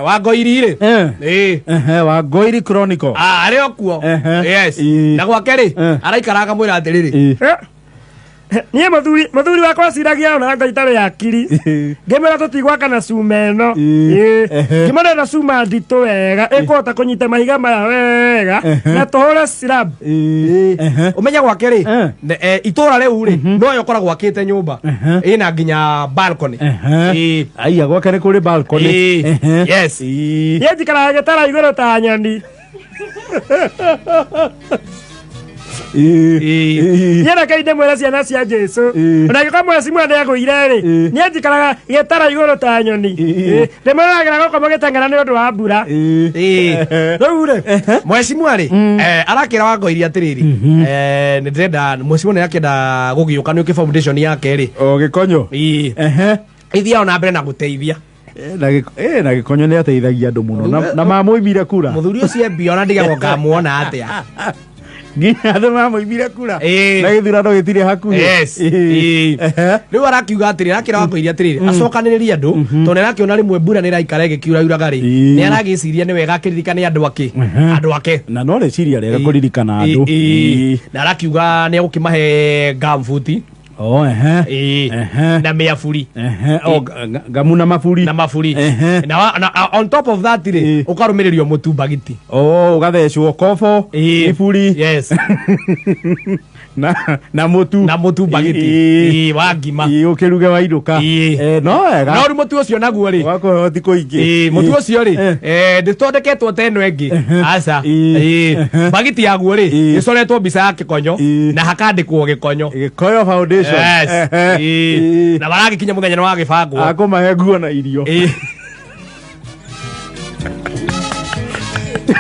Wangoiri rĩ. Ĩĩ. Ehe, wa Ngoiri Chronicle. Ah, arĩ o kuo. Ehe. Yes. Ĩĩ. Na gwake rĩ, araikara akamwĩra atĩrĩrĩ. Niĩ mũthuri wakwa aciragia ona nga itarĩ akiri. Ngĩmwĩra tũtigwaka na cuma ĩno. Ĩĩ. Ĩĩ. Ehe. Ngĩmwĩra na cuma nditũ wega ĩkũhota kũnyita mahiga maya wega na tũhũre slab. Ehe. Ũmenye gwake rĩ, itũra rĩu rĩ, noyo ũkoragwo akĩte nyũmba ĩna nginya balcony. Ehe. Ĩĩ. Aiya, gwake nĩ kũrĩ balcony. Ĩĩ. Ehe. Yes. Ĩĩ. Niĩ njikaraga gĩtara igũrũ ta nyoni. Ĩĩ. Ĩĩ. Ĩĩ. Niĩ reke ndĩmwĩre ciana cia Jesũ. Ĩĩ. Ona angĩkorwo mwecimua nĩagũire rĩ, Ĩĩ. niĩ njikaraga gĩtara igũrũ ta nyoni. Ĩĩ. Ĩĩ. Ndĩmwĩroragĩra gũkũ mũgĩteng'era nĩ ũndũ wa mbura. Ĩĩ. Ĩĩ. Rĩu rĩ, mwecimua rĩ, arakĩra Wangoiri atĩrĩrĩ, nĩ ndĩrenda mwecimua nĩ akĩenda gũgĩũka nĩ ũkĩ foundation yake rĩ. O gĩkonyo. Ĩĩ. Ehe. Ĩthiaga na mbere na gũteithia. Na gĩkonyo nĩ ateithagia andũ mũno na mamũimire kura. Mũthuri ũcio mbia ona ndigagwo ngamuona atĩa. Nginya andũ mamũimire kura. Ĩĩ. Na gĩthurano gĩtirĩ hakuhĩ. Yes. Ĩĩ. Ĩĩ. Ehe. Rĩu arakiuga atĩrĩ, arakĩra Wangoiri atĩrĩrĩ, acokanĩrĩrie andũ tondũ nĩ arakĩona rĩmwe mbura nĩ ĩraikara ĩgĩkiurauraga rĩ, Ĩĩ. nĩ aragĩciria nĩ wega akĩririkane andũ ake, andũ ake. Na no rĩciria rĩega kũririkana andũ. Ĩĩ. Ĩĩ. Na arakiuga nĩ egũkĩmahe gambuti. Oh, ehe. Ĩĩ. Ehe. Na mĩaburi. Ehe. O, ngamu na maburi. Na maburi. Ehe. Na on top of that rĩ, Ĩĩ. ũkarũmĩrĩrio mũtu mbagiti. Oh, ũgathecwo kobo, Ĩĩ. iburi. Yes. Na mũtu. Na mũtu mbagiti. Ĩĩ. Ĩĩ, wa ngima. Ĩĩ, ũkĩruge wainũka. Ĩĩ. No wega. No rĩu mũtu ũcio naguo rĩ. Wakũheo thikũ ingĩ. Ĩĩ, mũtu ũcio rĩ, Eh. ndĩthondeketwo ta ĩno ĩngĩ. Aca. Ĩĩ. Ĩĩ. Mbagiti yaguo rĩ, Ĩĩ. ĩcoretwo mbica ya gĩkonyo Ĩĩ. na hakandĩkwo gĩkonyo. Gĩkoyo Foundation. Yes. Ehe. Ĩĩ. Ĩĩ. Na maragĩkinya mũthenya nĩ wagĩbangwo. Akũmahe nguo na irio. Ĩĩ.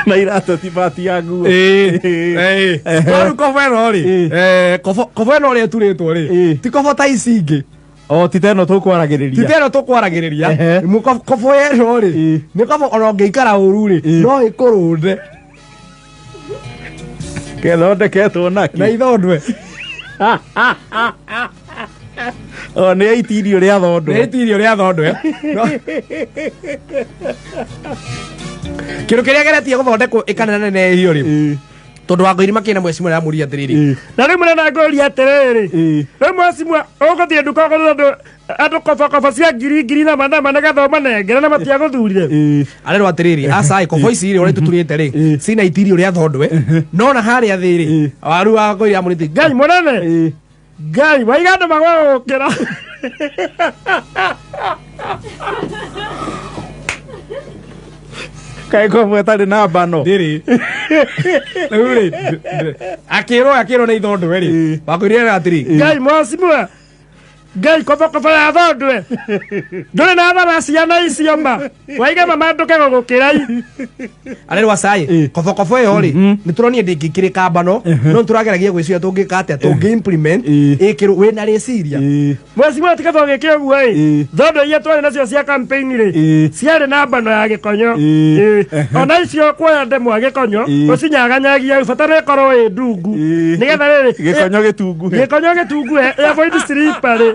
Na iratũ ti bati ya nguo. Ĩĩ. Ĩĩ. Ĩĩ. Ehe. No rĩu kobo ĩno rĩ, Ĩĩ. kobo ĩno ũrĩa ĩturĩtwo rĩ, Ĩĩ. ti kobo ta ici ingĩ. O ti ta ĩno tũkwaragĩrĩria. Ti ta ĩno tũkwaragĩrĩria. Ehe. Kobo ĩno rĩ, Ĩĩ. nĩ kobo ona ũngĩikara ũru rĩ, Ĩĩ. no ĩkũrũnde. Gethondeketwo nakĩ? Na ithondwe. O nĩ aitirio rĩa thondwe. Nĩ aitirio rĩa thondwe. No. Kĩndũ kĩrĩa geretie gũthondekwo ĩkanenanenehio rĩ, Ĩĩ. tondũ Wangoiri makĩna mwecimua nĩaramũria atĩrĩrĩ. Ĩĩ. Na rĩu mũrenda ngũria atĩrĩrĩ. Ĩĩ. Rĩu mwecimua ũgũthiĩ nduka ũgũre andũ kobokobo cia ngiri ngiri na manama nĩgetha ũmanengere na matiagũthurire. Ĩĩ. Arerwo atĩrĩrĩ, aca kobo ici rĩ ũrĩa tũturĩte rĩ, Ĩĩ. cina itirio rĩa thondwe, no na harĩa thĩ rĩ, Ĩĩ. waru Wangoiri amũrĩte Ngai mũnene. Ĩĩ. Ngai waiga andũ magũgũkĩra. Kaĩ kobo ĩtarĩ na mbano. Ndĩrĩ. Rĩu rĩ, akĩrwo nĩ ithondwe rĩ, Ĩĩ. Wangoiri arera atĩrĩ, Ngai mwacimua. Ngai kobokobo ya thondwe. Ndũrĩ na thara ciana icio ma. Waiga mama ndũke gũgũkĩra i. Arerwo acai Ĩĩ. kobokobo ĩyo rĩ, nĩ tũronire ndĩngĩkĩrĩka mbano, no nĩ tũrageragia gwĩciria tũngĩka atĩa tũngĩ implement Ĩĩ. ĩkĩrwo wĩna rĩciria. Ĩĩ. Mwecimua ti kaba ũgĩke ũguo ĩ. Ĩĩ. Thondwe iria twarĩ nacio cia campaign rĩ, Ĩĩ. ciarĩ na mbano ya gĩkonyo. Ĩĩ. Ĩĩ. Ehe. Ona icio kuoya ndemwa gĩkonyo, Ĩĩ. ũcinyaganyagia bata nĩ ĩkorwo ĩ ndungu. Ĩĩ. Nĩgetha rĩrĩ, Gĩkonyo gĩtunguhe. gĩkonyo gĩtunguhe, ĩ avoid slippery.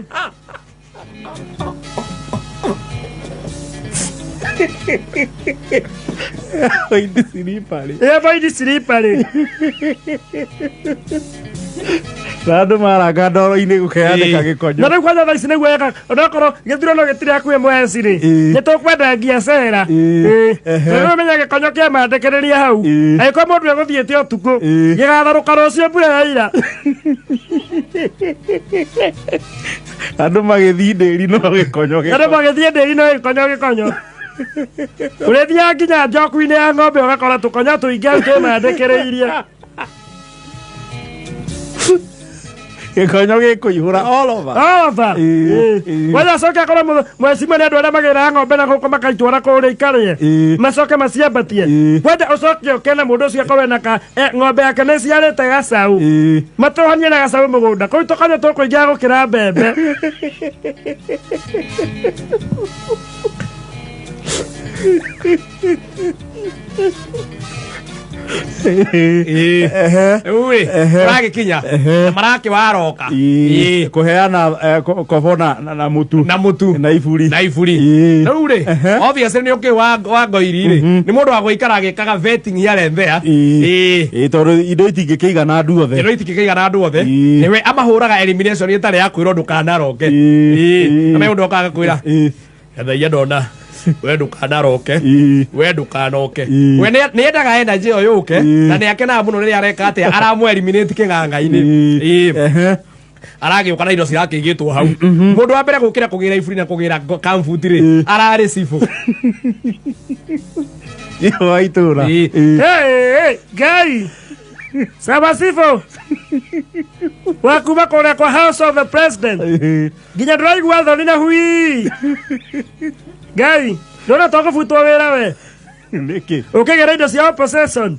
Avoid slippery. Ĩ avoid slippery. Na andũ maranga ndoro-inĩ gũkeanĩka Ĩĩ. gĩkonyo. Na rĩu kwanja thaa ici nĩguo eka onakorwo gĩthurano gĩtirĩ hakuhĩ mweci rĩ, Ĩĩ. nĩ tũkwenda ngia cera. Ĩĩ. Ĩĩ. Ehe. Tondũ ũmenye gĩkonyo kĩamandĩkĩrĩria hau. Ĩĩ. Angĩkorwo mũndũ egũthiĩte ũtukũ, Ĩĩ. gĩgatharũka rũciũ mbura yaira. Andũ magĩthiĩ ndĩri no gĩkonyo Andũ gĩkonyo. magĩthiĩ ndĩri no gĩkonyo gĩkonyo. Ũrĩthiaga nginya njoku-inĩ ya ng'ombe ũgakora tũkonyo tũingĩ hau twĩmandĩkĩrĩirie. Gĩkonyo gĩkũihũra all over. Over. Ĩĩ, Ĩĩ. ĩĩ. Kwanja acoke akorwo mwecimua nĩ andũ arĩa magĩraga ng'ombe na gũkũ makaitwara kũrĩa ikarĩe. Ĩĩ. Macoke maciambatie. Ĩĩ. Kwanja ũcoke ũke na mũndũ ũcio akorwo ena ka ng'ombe yake nĩ ciarĩte gacaũ. Ĩĩ. Matũhanie na gacaũ mũgũnda. Kũu tũkonyo tũkũingĩra gũkĩra mbembe. Ĩĩ. Rĩu rĩ, ũragĩkinya na marakĩwaroka. Ĩĩ. Kũheana kobo na mũtu. Na mũtu. Na iburi. Na iburi. Ĩĩ. Rĩu rĩ, obviously nĩ ũkĩ wa ngoiri rĩ, nĩ mũndũ wa gũikara agĩkaga vetting here and there. Ĩĩ. Ĩĩ, tondũ indo itingĩkĩigana andũ othe. Indo itingĩkĩigana andũ othe. Ĩĩ. Nĩwe amahũraga elimination ĩtarĩ ya kwĩrwo ndũkanaroke. Ĩĩ. Ĩĩ. Ĩĩ. Na me ũndũ okaga kwĩra Ĩĩ. ethaia ndona we ndũkanaroke. Ĩĩ. We ndũkanoke. Ĩĩ. We nĩ endaga energy ĩyo yũke. Ĩĩ. Na nĩ akenaga mũno rĩrĩa areka atĩa aramũ eliminate kĩng'ang'a-inĩ. Ĩĩ. Ĩĩ. Ehe. Aragĩũka na indo cirakĩigĩtwo hau. Mũndũ wa mbere gũkĩra kũgĩra iburi na kũgĩra kambuti rĩ, ararĩ cibũ. Cibũ wa itũra. Ĩĩ. Ĩĩ. Hey, hey, Ngai sama cibũ wa kuma kũrĩa kwa House of the President. Ĩĩ. Nginya ndĩraigua thoni na hui. Ngai, ndona tũkũbutwo wĩra we. Nĩkĩ? Ũkĩgĩra indo cia opposition.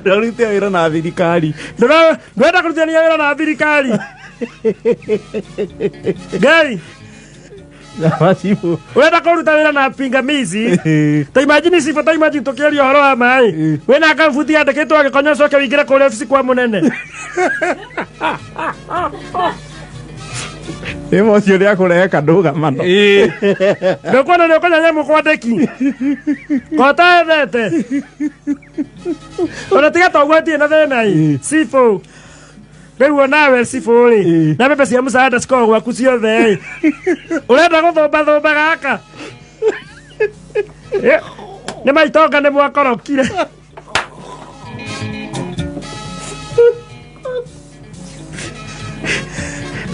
Ndarute wĩra na thirikari. Ndũrenda kũrutithania wĩra na thirikari. Ngai, Sama cibũ. Ũrenda kũruta wĩra na pingamizi. Ĩĩ. Ta imagine cibũ, ta imagine tũkĩaria ũhoro wa maĩ. Wĩna kambuti yandĩkĩtwo agĩkonya ũcoke wĩingĩre kũrĩa obici kwa mũnene. Ĩma ũcio nĩ akũrehe kandũgamano. Ĩĩ. Ndũkuona nĩ ũkũnyanya mũkwandĩki. Kota ethete. Ona tiga ta ũguo ndirĩ na thĩna ĩ. Cibũ. Rĩu onawe cibũ rĩ, na mbembe cia mũcaada cikoragwo gwaku ciothe ĩ. Ũrenda gũthũmbathũmba gaka? Nĩ maitonga nĩ mwakorokire.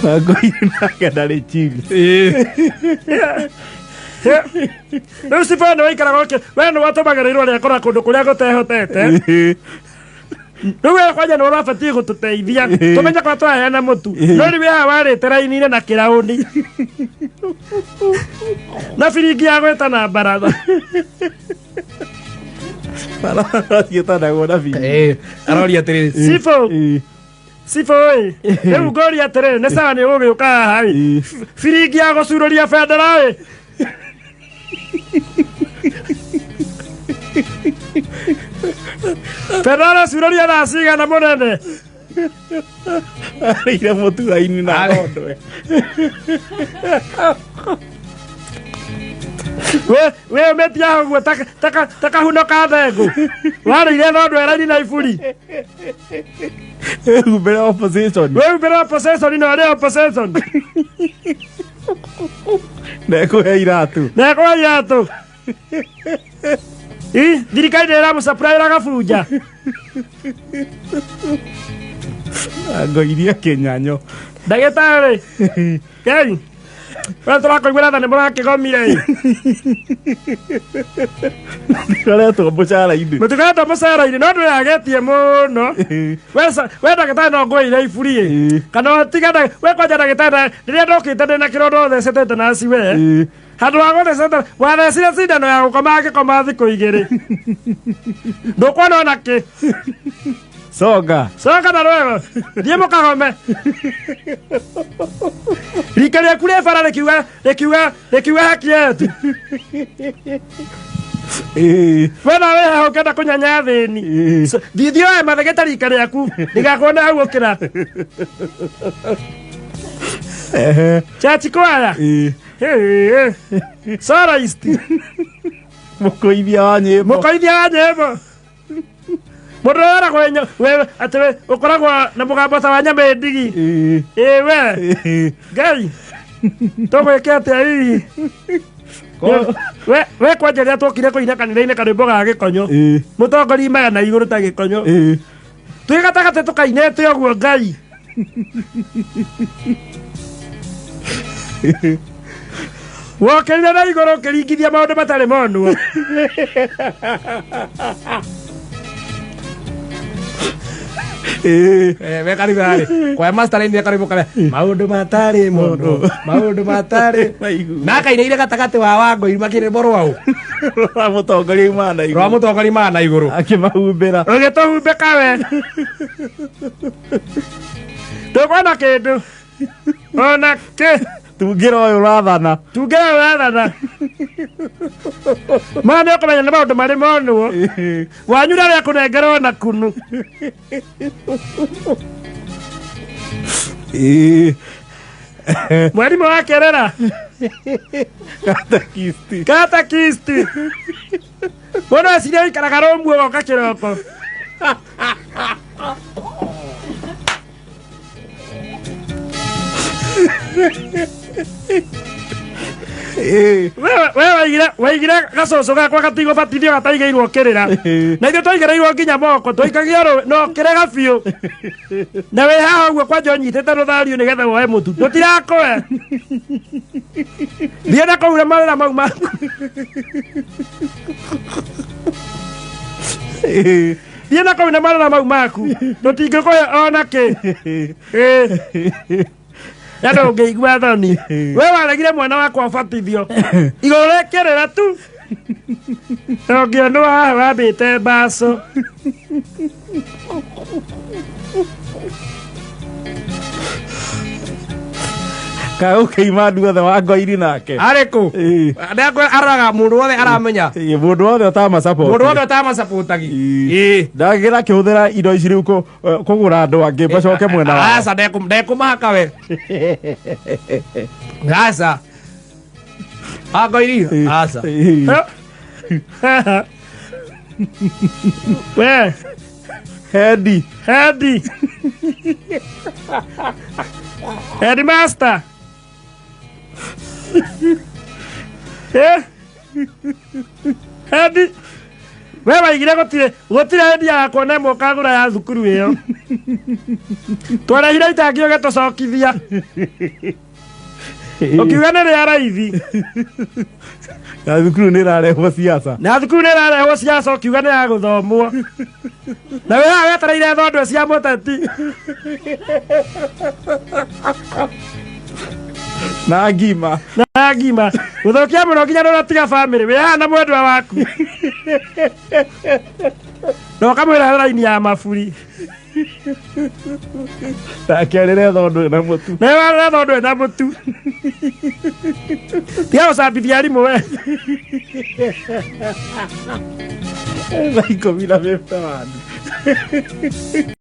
Wangũi nake ndarĩ chini. Rĩu cibũ we nĩ waikaraga we nĩ watũmagĩra irũa rĩa kũrora kũndũ kũrĩa gũtehotete. Rĩu we kwanja nĩ ũrabatiĩ gũtũteithia tũmenye kwa twaheana mũtu, no rĩu haha warĩte raini-inĩ na kĩraũni na biringi ya gwĩta na baratha. Barabara ciĩtanagwo na biringi. Ĩĩ. Aroria atĩrĩrĩ. Cibũ. Ĩĩ. Cibũ ĩ, rĩu ngũria atĩrĩrĩ, nĩ sawa nĩ ũgũgĩũka haha ĩ, biringi ya gũcurũria bendera ĩ. Bendera ũracurũria thaa cigana mũnene? Arĩire mũtu raini na Arĩ. thondwe. We ũmĩtie hau ũguo ta kahuno ka thengũ, warĩire thondwe raini na iburi. Humbĩre opposition. We umbĩre opposition na ũrĩ opposition. Ndekũhe iratũ. Nekwa iratũ. I thirikari nĩ ĩramũcapraĩra gabunja. Ngoirie kĩnyanyo. Ndagĩtarĩ Ngai, we tũrakũiguĩra tha nĩ mũrakĩgomire ĩ. Ndikoretwo mũcara-inĩ. Mũtikoretwo mũcara-inĩ no ndwĩagetie mũno. We ndagĩtarĩ no ngũire iburi ĩ. Kana ũtiga we kwanja ndagĩtarĩ rĩrĩa ndokĩte ndĩna kĩronda ũthecetete naci we. Handũ ha gũthecete wathecire cindano ya gũkoma ngĩkoma thikũ igĩrĩ. Ndũkuona ona kĩ. Songa. Coka na rwego. Thiĩ mũkagome. Rika rĩaku rĩ bara rĩkiuga rĩkiuga rĩkiuga haki yetu. Ĩĩ. We nawe haha ũkĩenda kũnyanya athĩni. Thiĩ thiĩ oe mathegeta rika rĩaku ndigakuone hau ũkĩra. Ehe. Chachi kwaya. Ĩĩ. Soloist. Mũkũithia wa nyĩmbo. Mũkoithia wa nyĩmbo. Mũndũ ũrĩa weragwo we atĩ we ũkoragwo na mũgambo ta wa nyama ĩ ndigi. Ĩĩ. Ĩĩ we. Ĩĩ. Ngai. Tũgwĩke atĩa hihi? We kwanja rĩrĩa twokire kũina kanitha-inĩ karwĩmbo ga gĩkonyo. Ĩĩ. Mũtongoria imaga na igũrũ ta gĩkonyo. Ĩĩ. Twĩ gatagatĩ tũkainĩte ũguo Ngai. Wokĩrire na igũrũ ũkĩringithia maũndũ matarĩ monwo. Ĩĩ. We kanitha rĩ, kwa master rainire karwĩmbo karĩa maũndũ matarĩ monwo, maũndũ matarĩ Maiguo. na akainĩire gatagatĩ wa Wangũi makĩrĩmbo rwau. Rwa mũtongoria imaga na Rwa igũrũ. mũtongoria imaga na igũrũ. Akĩmahumbĩra. Ũgĩtũhumbĩka we. Ndũkuona kĩndũ. Ona kĩ. Tungĩra ũyũ ũrathana. Tungĩra ũrathana. Maya nĩ ũkũmenya nĩ maũndũ marĩ monwo. Wanyu rĩrĩa kũnengerwo na kunu. Ĩĩ. Mwarimũ wa kerera. Katekisti. Katekisti. Mũndũ eciria ũikaraga rũmu ũgoka kĩroko. Ĩĩ. We waigire waigire gacũcũ gakwa gatigũbatithio gataigĩirwo kĩrĩra na ithuĩ twaigĩrĩirwo nginya moko twaikagia rũĩ no kĩrega biũ na wĩ haha ũguo kwanja ũnyitĩte rũthariũ nĩgetha woe mũtu tũtirakũe thiĩ na kũu na marĩra mau maku. Ĩĩ. Thiĩ na kũu na marĩra mau maku tũtingĩkũhe ona kĩ. Ĩĩ. Na ndũngĩigua thoni we waregire mwana wakwa ũbatithio igũrũ rĩkĩrĩra tu ũngĩonwo haha wambĩte mbaco. Kaĩ ũkĩima andũ othe wa ngoiri nake. Arĩ kũ? Ĩĩ. Aroraga mũndũ wothe aramenya. Ĩĩ, mũndũ wothe ũtamasupport. Mũndũ wothe ũtamasapotagi. Ĩĩ. Ndagĩra akĩhũthĩra indo ici rĩu kũgũra andũ angĩ macoke mwena wao. Aca, ndekũmahaka we. Aca, angoiri aca. Ĩĩ. We Hendi. Hendi. Headmaster. Eh? Hendi. We waigire gũtirĩ gũtirĩ hendi ya kuona ĩmwe ũkagũra ya thukuru ĩyo. Twarehire itangi ũgĩtũcokithia. Ũkiuga nĩ rĩa raithi. Na thukuru nĩ ĩrarehwo ciaca. Na thukuru nĩ ĩrarehwo ciaca ũkiuga nĩ ya gũthomwo. Na wĩ haha wetereire thondwe cia mũteti. Na ngima. Na ngima. Gũthũkia mũno nginya ndũratiga bamĩrĩ. Wĩ haha na mwendwa waku. Na ũkamwĩra raini ya maburi. Ndakerĩre thondo na mũtu. Na warĩra thondo na mũtu. Tiga gũcambithia arimũ we. Thaa 10 na 51.